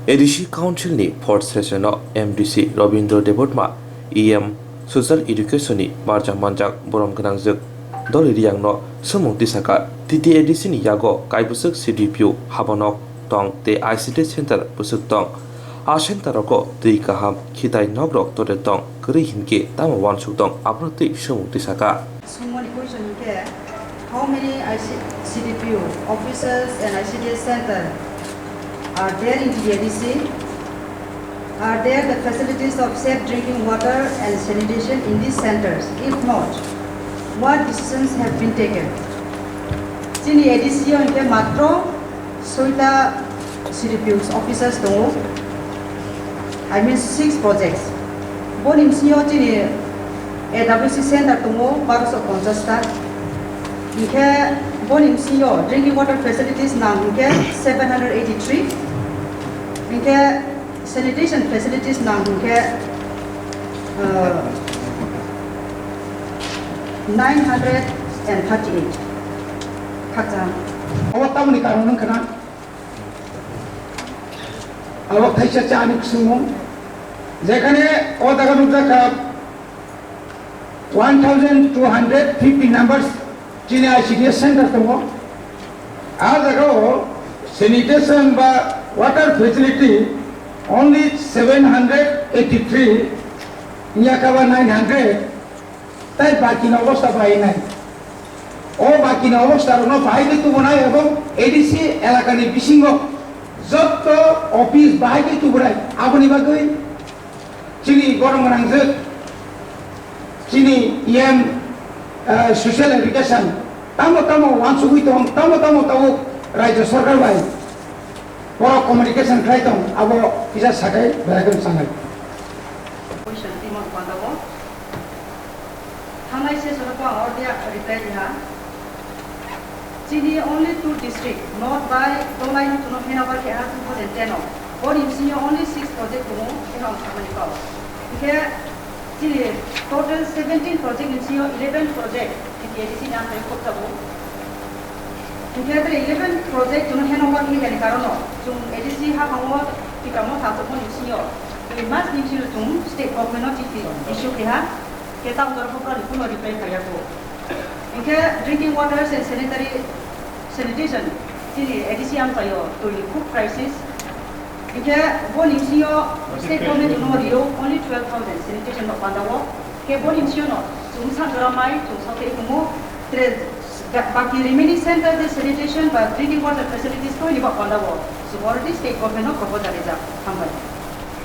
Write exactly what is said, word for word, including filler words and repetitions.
A D C Council ni fourth session o M D C Robindra Debbarma, E M Social Education ni barjak manjak borom gwnangjak Dolly Reang no swngmung tisaka, T T A D C ni yago kaibwswk C D P O habanok tong tei I C D center bwswk tong. A center rogo twi kaham khitai nok rok tole tong kwrwi hinkhe tamo uansuk tong abono twi swngmung tisaka. Sungmani question hinkhe, how many I C, C D P O offices and I C D S center are there in T T A D C? Are there the facilities of safe drinking water and sanitation in these centers? If not, what decisions have been taken? Chini A D C o hinkhe matro soita C D P O offices tongo, I mean six projects. Boni bisingo chini A W C center tongo barosho ponchash ta. Hinkhe boni bisingo drinking water facilities nang hinkhe seven hundred eighty-three. Hinkhe sanitation facilities nang hinkhe, uh, nine hundred and thirty-eight. Khakchang. Obo tamoni karon wngkha na? Abo kaisa chani kusumung. Jekhane o jaga nukjakha one thousand two hundred fifty numbers chini I C D S center tongo. A jagao sanitation ba water facility only seven hundred eighty-three, nyakaba nine hundred. Tai bakini obosta bai nai. O bakini obosta rokno bahai khe tubunai ebong A D C elakani bisingo jotto office bahai khe tubunai. Aboni bagwi chini borom gwnangjwk, chini E M, eh, social education, tamo tamo uansugwi tong, tamo tamo tabuk Rajya Sarkar bai borok communication khlai tong, abo kisa sakai belai kheno sanai. Question timo panda o. Thangnai session o ang order reply riha. Chini only two district, North bai Dolai no tuno handover keha two thousand ten o. Boni bisingo only six project tongo, eno ang samani kau. Hingke chini total seventeen project ni bisingo eleven project T T A D C ni amtwi khobjago. Hingke tere eleven project tuno handover khe yani karono, chung A D C haphango tikamo thasokmani bisingo, dui mas ni bisingo chung state government no chithi issue keha. Khe tamo jora pho borok ni kuno reply phaiya kho. Hinkhe drinking water and sanitary, sanitation, chini A D C amchaio twi ni khub crisis. Hinkhe boni bisingo state government no rio only twelve thousand sanitation no panda o. Khe boni bisingo no chwng sa jora mai chwng sa tei tongo. Tre baki remaining center de sanitation ba drinking water facilities twi ni ba panda o. So already state government no proposal rijak. Hambai.